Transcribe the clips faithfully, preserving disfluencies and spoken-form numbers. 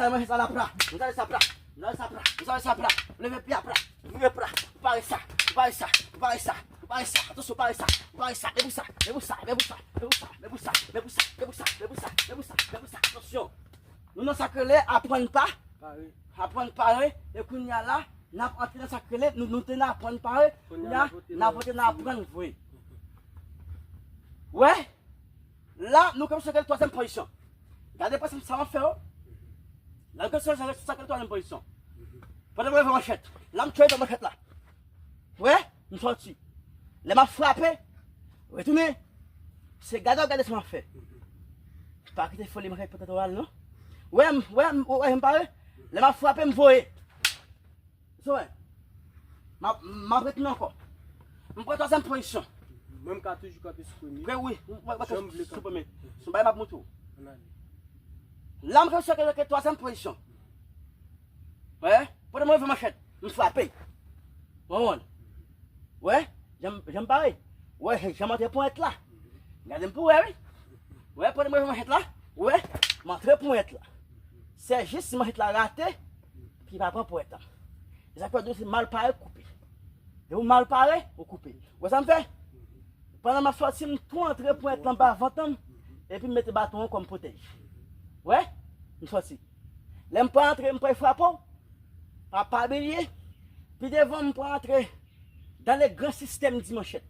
sale manchèt la la pra. M sale sa pra. M sale sa pra. M sale sa pra. M leve pye a pra. M leve pra. Ou pare sa. Ou pare sa. Ou pare sa. Ou pare sa. Atansyon, ou pare sa. Ou pare sa. Debout sa. Debout sa. Debout sa. Debout sa. Debout sa. Debout sa. Debout sa. Debout sa. Debout sa. Debout sa. Atansyon. Nou nan sa k rele aprann pa. Pare. Aprann pare. E kounye a la, n ap antre nan sa k rele, nou, nou te nan aprann pare. Kounye a, n ap antre nan aprann voye. Wè? La, nou kòmanse ak twazyèm pozisyon. Gade pa sa m ap fè yo. La, nou kòmanse ak twazyèm pozisyon. Pandan mwen leve manchèt. La, m tchwe manchèt la. Wè, m sòti. Lè m ap frape, retounen. Se gade w gade sa m ap fè. Pa kite foli manchèt pote twa al non. Wè, m, wè, m, wè, m pare. Lè m ap frape, m voye. Sou wè. M ap, m ap retounen ankò. M pran twazyèm pozisyon. Mwen, m ka toujou kanpe sou premye. Wi, wi, m, m, m, sou premye. Sou bagay m ap montre w. Ann ale. La, m kòmanse ak twazyèm pozisyon. Wè, pandan mwen leve manchèt, m frape. Ou konprann? Wè, jan m, jan m pare. Wè, jan m antre ponyèt la. Gade m pou wè, wi. Wè, pandan mwen leve manchèt la. Wè, m antre ponyèt la. Se jis si manchèt la rate, pye pa pran ponyèt la. E sa k fè yo di w se mal pare, koupe. E ou mal pare, ou koupe. Wè sa m fè? Pandan m ap sòti, m tou antre ponyèt la anba vant an, epi m mete baton an kòm pwotèj. Wè? M sòti. Lè m pral antre, m pral frape w. Pa, pa bliye, pi devan, m pral antre dans le grand système di manchèt.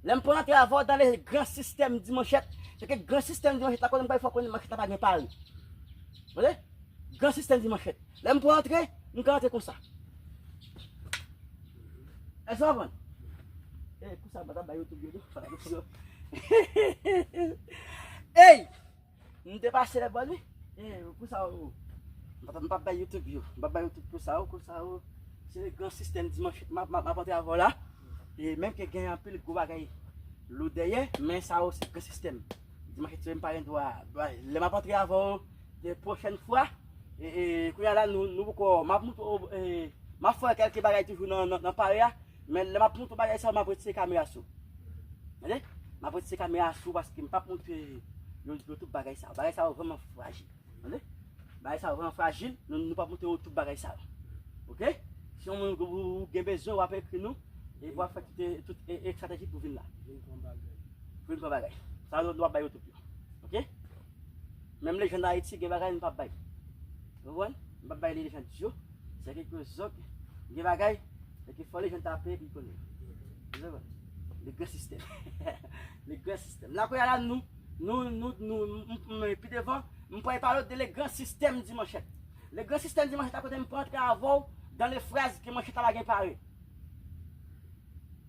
Lè m pral antre avè w dans le grand système di manchèt, se ke gran sistèm di manchèt la, kote m pral fè w konnen manchèt la pa gen pare. Tande? Gran sistèm di manchèt. Lè m pral antre, m ka antre konsa. Èske w konprann? Ey, konsa, m pa t ap bay YouTube yo tou. Fanatik yo. Ey! M te pase lè bò wi. Ey, konsa, o. M pa t ap, m p ap bay YouTube yo. M p ap bay YouTube konsa, o, konsa, o. Se le gran sistèm di manchèt m ap, m ap, m ap antre avè w la. E menm ke gen anpil gwo bagay lou dèyè, men sa, o, se gran sistèm. Di manchèt, m pa gen dwa, dwa, lè m ap antre avè w, de pwochèn fwa, e, e, kounye a la, nou, nou poko, m ap montre w, e, m ap fè kèlke bagay toujou nan, nan, nan pare a, men lè m ap montre w bagay sa yo, m ap retire kamera sou. Tande? M ap retire kamera sou paske m p ap montre yo, yo tout bagay sa yo. Bagay sa yo vrèman frajil. Tande? Bagay sa yo vrèman frajil, nou, nou p ap montre yo tout bagay sa yo. Oke? Si yon moun ou, ou, ou gen bezwen, w ap ekri nou, e w ap fè tout, tout e, estrateji pou vin la. Vin pran bagay. Vin pran bagay. Sa yo, nou ap bay yo tout yo. Oke? Menm lejann Ayiti, gen bagay nou p ap bay. Ou konprann? Nou p ap bay lejann yo. Se ke, ke zòt, gen bagay, se ke fò lejann ta peye pou l konnen. Ou konprann? Le gran sistèm. Le gran sistèm. La, kounye a la, nou, nou, nou, nou, m, m, m, pi devan, m pral pale de le gran sistèm di manchèt. Le gran sistèm di manchèt, la kote m pral antre avè w dans le fraz ke manchèt la pa gen pare.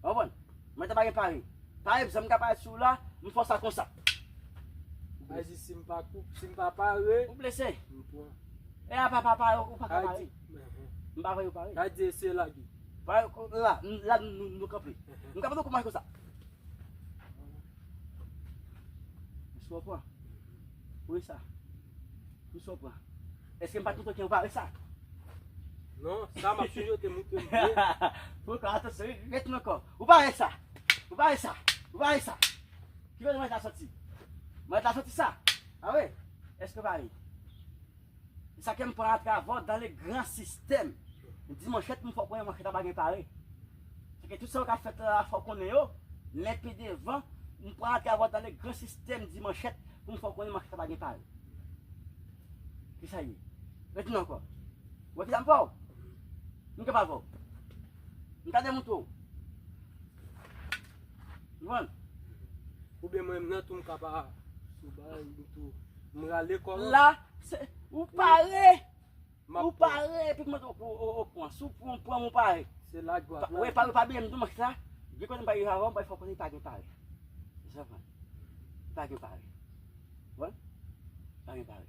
Ou konprann? Manchèt la pa gen pare. Pa egzanp, m ka pale sou la, m fè w sa konsa. Ou blese. Di si m pa koup, si m pa pare, ou blese. M pran. E a pa, pa pare, ou pa ka pare. Ka di, mhm. M pa vle ou pare. Ka di se lage. Pare, la, la, nou, nou kanpe. Mhm. M kanpe nou kòmanse konsa. Èske w pran? Wi, sa. Pou sa w pran. Èske m pa t montre w ke w pare sa? Non, sa m ap sonje w te montre m byen. Poukwa? Atansyon, ret nan kò. Ou pare sa? Ou pare sa? Ou pare sa? Ki kote mwen ta sòti? Mwen ta sòti sa? A wi? Èske w pare? Se sa ke m pral antre avè w dans le gran sistèm. Di manchèt, m fè w konnen manchèt la pa gen pare. Se ke tout sa yo ka fèt la, fò w konnen yo, men pi devan, m pral antre avè w dans le gran sistèm di manchèt pou m fè w konnen manchèt la pa gen pare. Kisa ye? Retounen ankò. Ou wè kisa m fè w? M kanpe avè w. M ka demontre w. Ou konprann? Oubyen mwen menm nan tou m ka pa sou bagay, m tou. M rale kò w. La, se, ou pare. Ou pare, epi mwen tou, ou, ou, ou pran. Si w pran, pran, ou pare. Se la gwa. Pa, wi, pare, pa bliye m tou, manch la. Gen kote m pa rive avan, bay fò konnen pa gen pare. Ou konprann? Pa gen pare. Bon? Pa gen pare.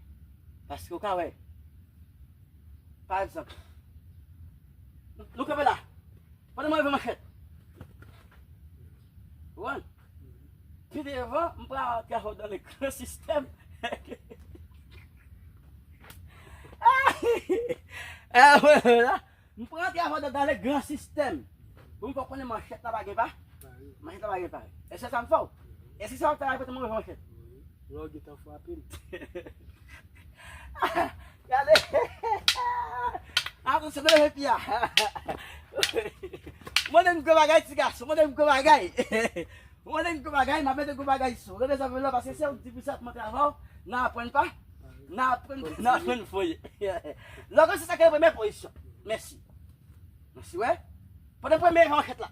Paske ou ka wè. Pa egzanp, nou kanpe la. Pandan mwen leve manchèt. Ou konprann? Pi devan, m pral antre avè w dans le grand système. Ah, wè, wè, la. M pral antre avè w dans le grand système. Pou m fè w konnen manchèt la pa gen pa. Manchèt la pa gen pa. E se sa m fè w. E se sa w ta repete mwen leve manchèt. Lè w gentan frape l. Gade. Atansyon, mwen leve pye a. Mande m gwo bagay, ti gason, mande m gwo bagay. Mande m gwo bagay, m ap mete gwo bagay sou. Leve zanvlòp la, paske se yon difisil ap monte avè w, nan aprann pa, nan aprann, nan aprann foye. Lògò se sa ki nan premye pozisyon. Mèsi. Mèsi, wè. Pandan premye manchèt la.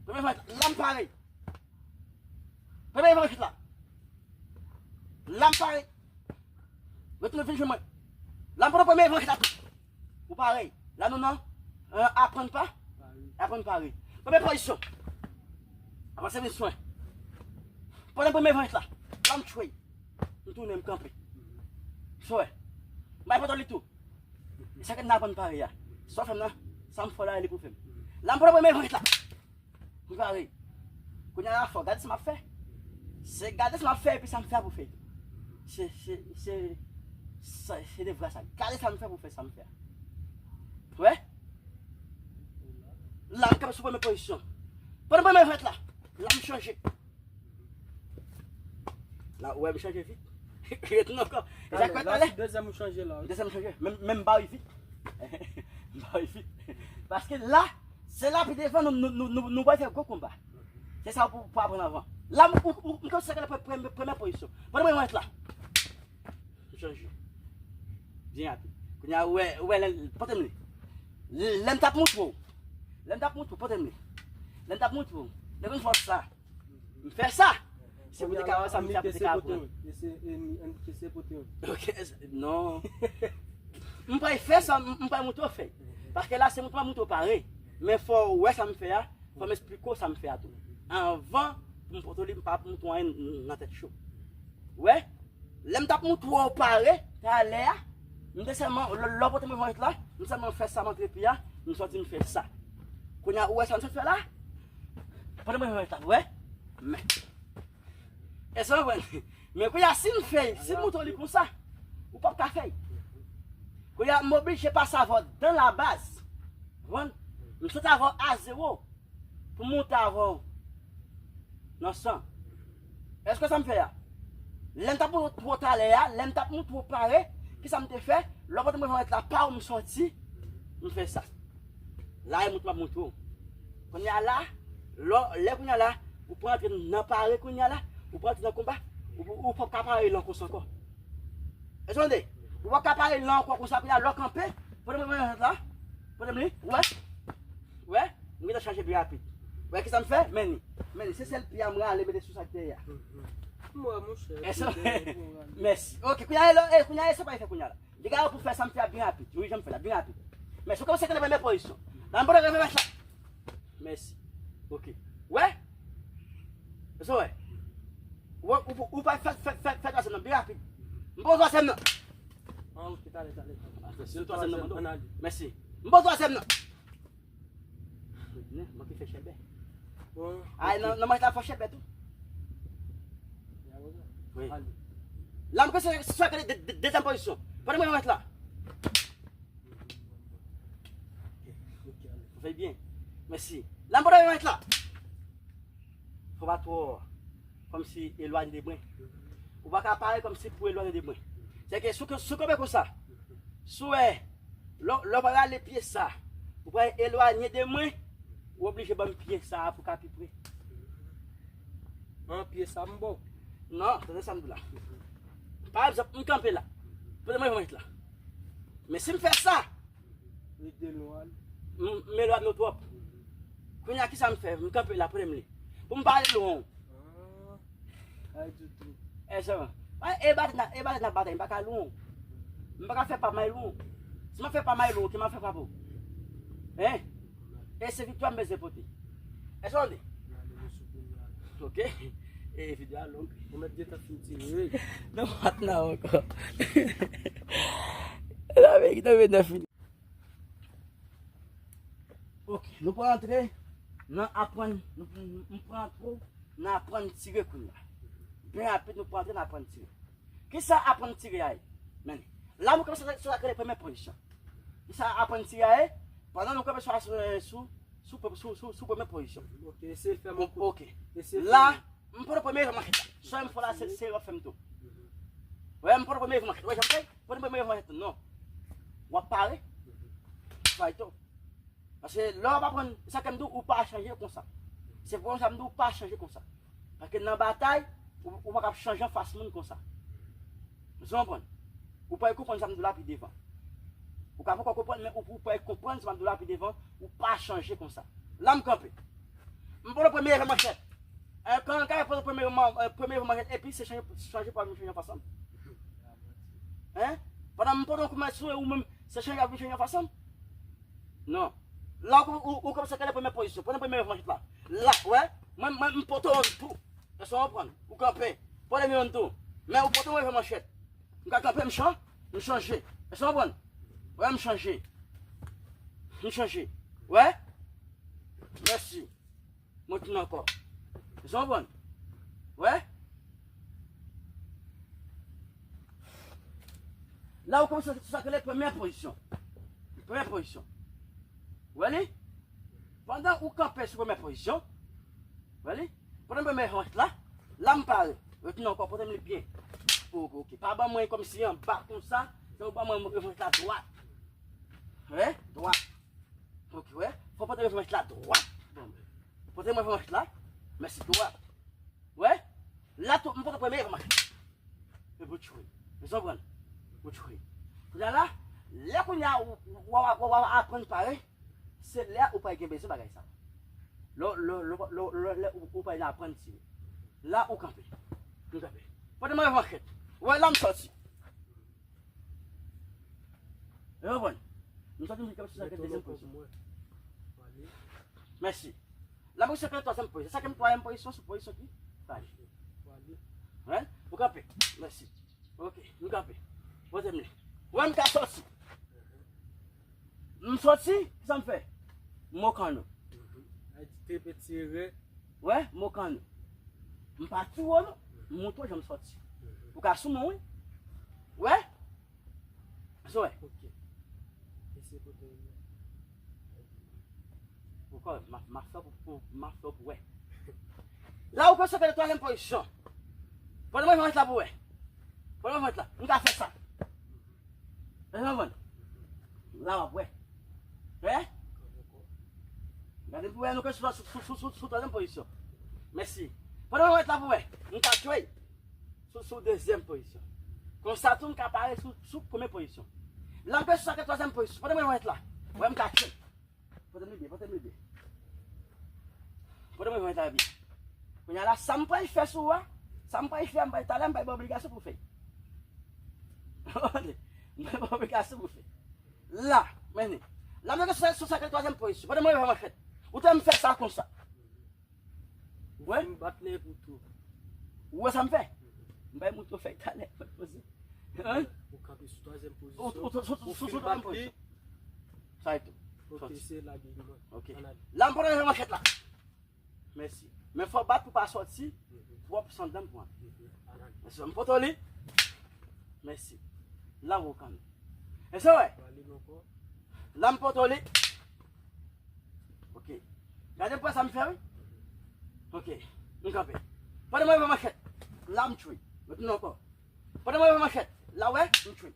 Premye manchèt la, m pare. Premye manchèt la. La m pare. Retounen vin jwenn mwen. La m pran premye manchèt la tou. Ou pare. La nou nan, euh, aprann pa. Aprann pare. Premye pozisyon. Avanse vin swen. Pandan premye manchèt la. La m tchwe. M tounen m kanpe. Sou wè. M bay pòtòl li tou. E sa k nan aprann pare a. Sa w fè m nan, sa m fè w la, li pou fè m. La m pran premye manchèt la. M pare. Kounye a la fò, gade sa m ap fè. Se gade sa m ap fè epi sa m fè a pou fè. Se, se, se, se, se de vre sa. Gade sa m fè pou fè sa m fè a. Wè? La, m kanpe sou premye pozisyon. Pandan premye manchèt la, la m chanje. La, ou wè m chanje vit. Retounen ankò. E sa k fè talè. Dezyèm ou chanje la, wi. Dezyèm chanje. Men, men m ba w vit. M ba w vit. Paske la, se la pi devan nou, nou, nou, nou, nou pral fè gwo konba. Se sa pou, pou aprann avan. La, m, ou, ou, m konsidere premye, premye pozisyon. Pandan mwen ret la. M chanje. Byen rapid. Kounye a, ou wè, ou wè, lè, pote m li. Lè m t ap montre w. Lè m t ap montre w, pote m li. Lè m t ap montre w. Lè m fè sa. M fè sa. Se pou te ka wè sa m fè pou te ka aprann. Ok, non. M pral fè sa, m, m pral montre w fè. Paske la, se montre m ap montre w pare. Men fò w wè sa m fè a, fò m esplike w sa m fè a tou. Anvan, pou m pote w li, m pa montre w anyen nan tèt cho. Wè? Lè m t ap montre w pare, talè a, m te sèlman, lè, lè w pote m revanj la, m sèlman fè sa, m antre pye a, m sòti, m fè sa. Kounye a, ou wè sa m sot fè la? Pote m revanj la, ou wè? Men. Èske w konprann? Men kounye a, si m fè, si m montre w li konsa, ou p ap ka fè l. Kounye a, m oblije pase avè w dans la base. Ou konprann? M sot avè w a zewo. Pou m monte avè w nan san. Èske sa m fè a? Lè m t ap montre w talè a, lè m t ap montre w pare, kisa m te fè? Lè w pote m revanj la, pa ou m sòti, m fè sa. La e montre m ap montre w. Kounye a la, lè, lè kounye a la, ou pral antre nan pare kounye a la, ou pral antre nan konba, ou, ou, ou p ap ka pare lan konsa ankò. Èske w tande? Ou p ap ka pale lan ankò konsa, kounye a lè w kanpe, pote m revanj la, pote m li, ou wè? Ou wè? M gentan chaje byen rapid. Ou wè kisa m fè? Men li. Men li, se sèl pye a m rale mete sou sa k dèyè a. M wè, monchè. Èske, mèsi. Ok, kounye a, e, kounye a, e sa pa fè kounye a la. Degaje w pou fè sa m fè a byen rapid. Wi, jan m fè la, byen rapid. Mèsi. Ou kòmanse nan premye pozisyon. La, m pote revanj la. Mèsi. Ok. Wè? Èske w wè? Ou, ou, ou pa fè, fè, fè, fè twazyèm nan byen rapid. M pran twazyèm nan. Ah, ok, talè, talè, talè. Atansyon, twazyèm nan, mando. Mèsi. M pran twazyèm nan. Manke fè chèbè. Bon, ay, ok. Nan, nan manch la, fò chèbè tou. Wi. La, m kòmanse sou de, de, de, dezyèm pozisyon. Pandan mwen ret la. Ou fè byen. Mèsi. La, m pandan mwen ret la. Fò pa twò kòmsi elwanye de mwen. Ou pa ka pare kòmsi pou elwanye de mwen. Se ke si w, si w kanpe konsa, si w wè, lè, lè w pral ale pye sa, ou pral elwanye de mwen, ou oblije ban m pye sa pou ka pi pre. An, pye sa m ba w. Non, tande sa m di w la. Pa egzanp, m kanpe la. Pote mwen revanj la. Men si m fè sa, m, m elwanye w twòp. Kounye a, kisa m fè? M kanpe la, pote m li. Pou m pa ale lwen w. Ah, pa ditou. E sa, Pa e batay n ap, e batay n ap batay, m pa ka lou. M pa ka fè pa may lou. Si m ap fè pa may lou, ki m ap fè frape w? Hein? E se viktwa m bezwen pote. Èske w tande? Ok. E videyo a long. Ou mèt gentan fin tire, wi. Non, pa t la ankò. La verite, mwen nan fini. Ok, nou pral antre nan aprann, nou, nou, nou pral antre nan aprann tire kounye a. Byen rapid, nou pral antre nan aprann tire. Kisa aprann tire a ye? Men, la nou kòmanse sou sa k rele premye pozisyon. Kisa aprann tire a ye? Pandan nou kòmanse sou, sou, sou, sou, sou, sou premye pozisyon. Ok, eseye fè m. Ok. Eseye fè m. La, m pran premye manchèt la. Sa m fè la, se, se w ap fè m tou. Wè, m pran premye manchèt. Wè, jan m fè? Pran premye manchèt, non. W ap pare. Fayton. Paske lè w ap aprann, sa ke m di w, ou pa chanje konsa. Se pou sa m di w, ou pa chanje konsa. Paske nan batay, ou, ou pa kab chanje anfas moun konsa. Ou konprann? Ou pral konprann sa m di w la pi devan. Ou ka poko konprann, men ou, ou pral konprann sa m ap di w la pi devan, ou pa chanje konsa. La m kanpe. M pran premye manchèt. E, kan, kan m pran premye man-, e, premye manchèt, epi se chanje, chanje pou vin chanje anfas lan. Hein? Pandan m pran kouman sou ou menm, se chanje pou vin chanje anfas lan. Non. La, ou, ou, ou kòmanse gade premye pozisyon. Pran premye manchèt la. La, wè. Mwen, mwen, m pote w tou. Èske w konprann? Ou kanpe. Pran premye tou. Men ou pote w manchèt. M ka kanpe, m chan-, m chanje. Èske w konprann? Wè, m chanje. M chanje. Wè? Mèsi. Mwen tounen ankò. Èske w konprann? Wè? La, ou kòmanse sou sa k rele premyè pozisyon. Premyè pozisyon. Wè li? Pandan ou kanpe sou premyè pozisyon, wè li? Pandan premyè rans la, la m pare. Retounen ankò, pote m li byen. Ok, ok. Pa ban mwen kòmsi anba konsa, se ou ban mwen revans la dwat. Wè? Dwat. Ok, wè? Fò pote revans la dwat. Bon. Pote mwen revans la. Mèsi, dwat. Wè? La tou, m pote premye revans. E pou tchwe. Ou konprann? Pou tchwe. Kounye a la, lè kounye a ou, ou, ou, ou, ou aprann pare, se lè ou pa gen bezwen bagay sa. Lè, lè, lè, lè, lè, lè ou, ou pa aprann tire. La ou kanpe. Ou kanpe. Pote mwen manchèt. Wè la m sòti. Ou konprann? M sòti, m kanpe sou sa k rele dezyèm pozisyon. Mèsi. La m sòti twazyèm pozisyon. Sa k rele twazyèm pozisyon, sou pozisyon ki? Pale. Wè? Ou kanpe. Mèsi. Ok, m kanpe. Pote m li. Wè m ka sòti. M sòti, kisa m fè? M mokann ou. Ay, te peti erè. Wè, m mokann ou. M pa tire w non. M montre w jan m sòti. Ou ka sou mwen, wi. Wè? Sa w wè? Ok. Eseye pote l. Ou kwè, m ap, m ap fè w pou, pou, m ap fè w pou wè. La ou kòmanse fè twazyèm pozisyon. Pote mwen revans la pou wè. Pote mwen revans la. M ka fè sa. Èske w konprann? La w ap wè. Wè? Gade pou wè nou ke sou, sou, sou, sou, sou twazyèm pozisyon. Mèsi. Pote mwen revans la pou wè. M ka tchwe. Sou, sou dezyèm pozisyon. Konsa tou m ka pare sou, sou premye pozisyon. La m ke sou sa k rele twazyèm pozisyon. Pote mwen revans la. Wè m ka tchwe. Pote m li byen, pote m li byen. Pote mwen revans la byen. Kounye a la, sa m pral fè sou ou a, sa m pral fè a, m pral talè, m pral ba w obligasyon pou w fè. M pral ba w obligasyon pou w fè. La, men li. La m ke sou, sou sa k rele twazyèm pozisyon. Pote mwen revans la. Ou te m fè sa konsa. Wè? M bat nèg ou tou. Ou wè sa m fè? M bay moto fèy talè, mwen poze. Hein? Ou kanpe sou twazyèm pozisyon. Ou, ou, ou, ou, ou, ou fin bat li. Sa e tou. Ok, se lage li mwen. Ok. Ann ale. La m pran manchèt la. Mèsi. Men fò w bat pou pa sòti, pou w ap san dan pran. Mèsi. M pote w li. Mèsi. La ou kanpe. E sa wè? La m pote w li. Ok. Gade pwen sa m fè wi. Ok. M kanpe. Pandan mwen pran manchèt. La m tchwe. Retounen ankò. Pandan mwen pran manchèt. La wè, m tchwe.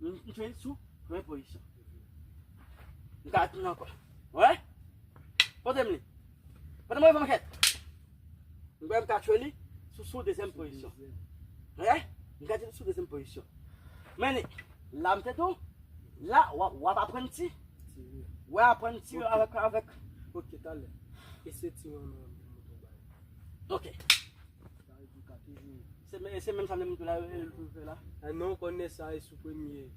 M, m tchwe sou premye pozisyon. M ka retounen ankò. Wè? Pote m li. Pandan mwen pran manchèt. M kwè m ka tchwe li sou, sou dezyèm pozisyon. Wè? M ka tchwe li sou dezyèm pozisyon. Men li, la m te tou, la, w ap, w ap aprann ti. Tire. Wè, aprann tire avèk, avèk. Ok, talè. Eseye tire yon nan moto bay. Ok. Sa vle di w ka toujou. Se men- se menm sa m te montre la, yo, yo, yo fè la. Ah non, ou konnen sa, e sou premye.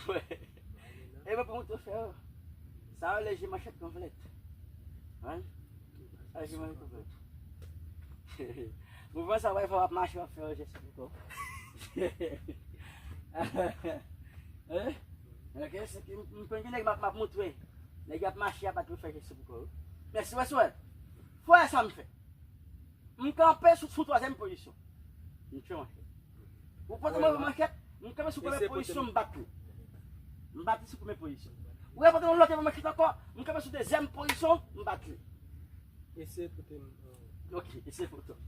Wè. E mwen pou montre fè yo. Sa yo, leje manchèt konplèt. Hein? Sa leje manchèt konplèt. Mouvman sa, wè, fò w ap mache, w ap fè yo jès pou kò. Hein? Ok, se ki m konn gen nèg m ap m ap montre. Nèg y ap mache, y ap bat pou fè jès pou kò. Mèsi, wè, wè. Fò wè sa m fè. M kanpe sou, sou twazyèm pozisyon. M tchwe manchèt. Ou pote mwen manchèt, m kanpe sou premye pozisyon, m bat li. M bat li sou premye pozisyon. Ou pote mwen lòt manchèt ankò, m kanpe sou dezyèm pozisyon, m bat li. Eseye pote m. Ok, eseye pote m.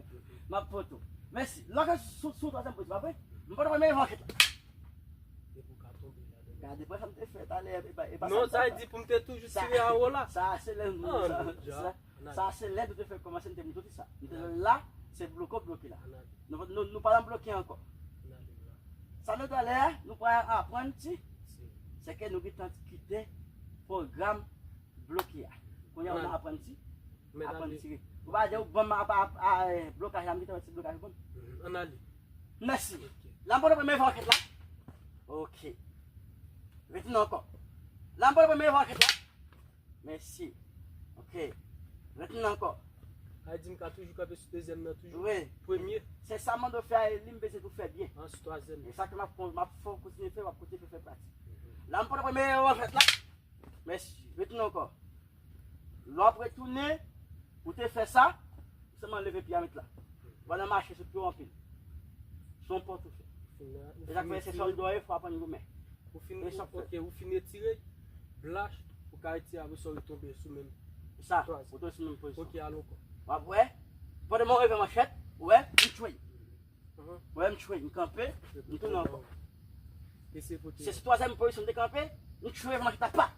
M ap pote w. Mèsi. Lòt sou, sou twazyèm pozisyon, pa vre? M pote premye manchèt la. Depi w ka tonbe ladan. Gade, pa sa m te fè talè, e pa, e pa sa. Non, sa di pou m te toujou tire a wo la. Sa se lè nou, sa, sa, sa se lè nou te fè kòmanse, m te montre sa. M te la, se bloke w bloke la. Nou, nou, nou pa nan bloke ankò. Sa nou talè a, nou pral aprann ti, se ke nou gentan kite pwogram bloke a. Kounye a, nou aprann ti, aprann tire. Ou pa di ou ban m apa, apa, eh, blokaj la, m gentan wè ti blokaj ban m. Ann ale. Mèsi. La m pote premye manchèt la. Ok. Retounen ankò. La m pote premye manchèt la. Mèsi. Ok. Retounen ankò. Sa di m ka toujou kanpe sou dezyèm nan toujou. Wi. Premye. Se sa m mande w fè a, e li m bezwen tou fè byen. An sou twazyèm. E sa ke m ap, m ap fè w kontinye fè, w ap kontinye fè, fè pratik. La m pote premye manchèt la. Mèsi. Retounen ankò. Lè w ap retounen, ou te fè sa, ou sèlman leve pye a met la. Ou pa nan mache sou pye w anpil. Se yon pòt ou fè. E sa k fè se sòlda w ye, fò w aprann goumen. Ou fin, ok, ou fin retire blach, ou ka retire apre sa w retonbe sou menm. Sa, ou tonbe sou menm pozisyon. Ok, alon ankò. W ap wè, pandan mwen leve manchèt, ou wè, m tchwe. Wè, m tchwe, m kanpe, m tounen ankò. Se sou twazyèm pozisyon m te kanpe, m tchwe manchèt la pa.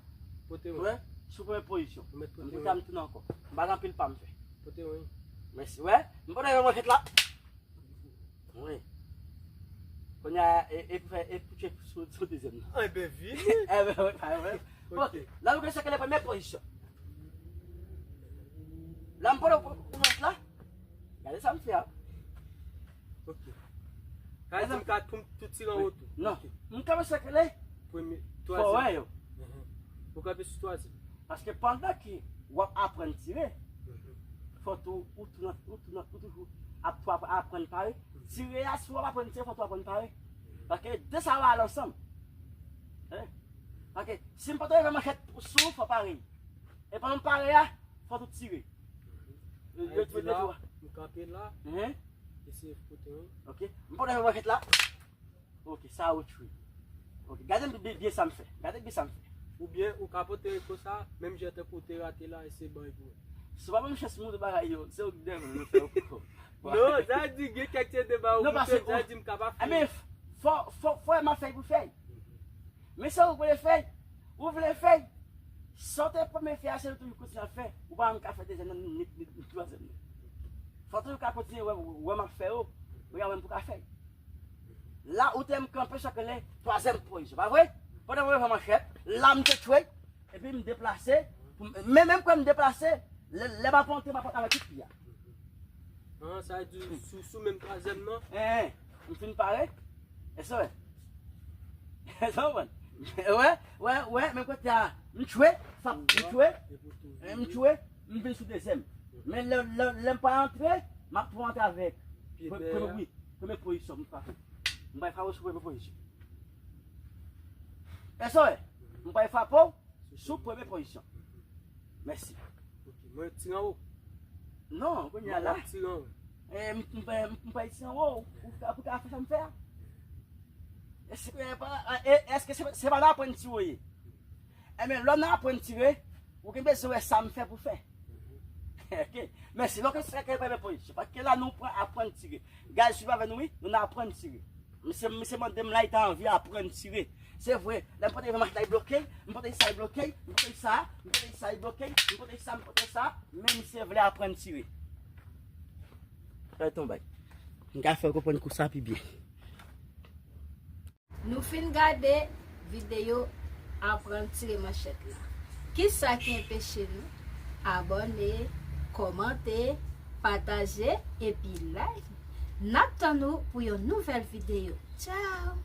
Wè, sou premye pozisyon. M tounen ankò. M pa gen anpil pa m fè. Mèsi, wè. M pote manchèt la. Wi. Kounye a, e, e pou fè, e pou tchwe sou, sou dezyèm nan. Enben, vini. Enben, wi, pa vre. Ok. La, nou gen sekre premye pozisyon. La, m pote manchèt la. Gade sa m fè a. Ok. Sa vle di m ka tou, tou tire anwo tou. Non. Ok. M kanpe sou kle. Premye, twazyèm. Fò wè yo. Ou kanpe sou twazyèm. Paske pandan ke w ap aprann tire, fò tou, ou tou nan, ou tou nan, ou toujou ap, tou ap aprann pare. Tire a, si w ap aprann tire, fò tou aprann pare. Paske de sa yo ale ansanm. Paske si m pa t rive manchèt sou ou, fò pare. E pandan m pare a, fò tou tire. Yo, yo, yo, yo, m kanpe la. Eseye pote yon. Ok. M pote yon manchèt la. Ok, sa ou tchwe. Ok, gade byen, byen sa m fè. Gade byen sa m fè. Oubyen ou ka pote konsa, menm jan tankou ou te rate la, e se ban pou wè. Se pa menm chans moun bagay yo, se ou ki devan nou fè yo pou. Non, sa di gen kèk ti de ba ou. Non, paske sa di m ka pa fè. Enben, fò, fò, fò m ap fè pou fè. Men se ou vle fè, ou vle fè. Sa w te premye fè a, se ou toujou kontinye ap fè. Ou pa menm ka fè dezyèm nan, ni, ni, ni twazyèm nan. Fò toujou ka kontinye wè, wè m ap fè yo. Ou ka wè m pou ka fè. La, ou te m kanpe chak lè, twazyèm pozisyon, pa vre? Pandan mwen pran manchèt, la m te tchwe, epi m deplase, pou m, men menm kwè m deplase, lè, lè m ap monte, m ap monte avèk tout pye a. An, sa vle di sou, sou menm twazyèm nan? Hein, hein. M fin pare. Èske w wè? Èske w konprann? Wè, wè, wè, men kote a, m tchwe, fap, m tchwe, m tchwe, m vin sou dezyèm. Men lè, lè, lè m pa antre, m ap tou antre avèk. Pye dèyè. Premye, wi, premye pozisyon, m frape. M bay frape sou premye pozisyon. Èske w wè? M bay frape w sou premye pozisyon. Mèsi. Ok, mwen tire anwo. Non, kounye a la. Mwen tire anwo. Eh, m, m, m, m pa tire anwo. Ou ka, ou ka fè sa m fè a. Èske, eh, pa, eh, èske se, se pa nan aprann tire w ye? Enben, lè w nan aprann tire, ou gen bezwen wè sa m fè pou fè. Ok. Mèsi. Donk, se ke premye pozisyon. Paske la, nou pran aprann tire. Guys, swiv avè nou, wi. Nou nan aprann tire. Misye, misye mande m la, li ta anvi aprann tire. Se vre, lè m pote manchèt la, li bloke, m pote sa, li bloke, m pote sa, m pote sa, li bloke, m pote sa, m pote sa, men misye vle aprann tire. Gade yon bagay. M ka fè w konprann kou sa pi byen. Nou fin gade videyo aprann tire manchèt la. Kisa ki enpeche nou abòne, kòmante, pataje epi like? N ap tann ou pou yon nouvèl videyo. Tchao!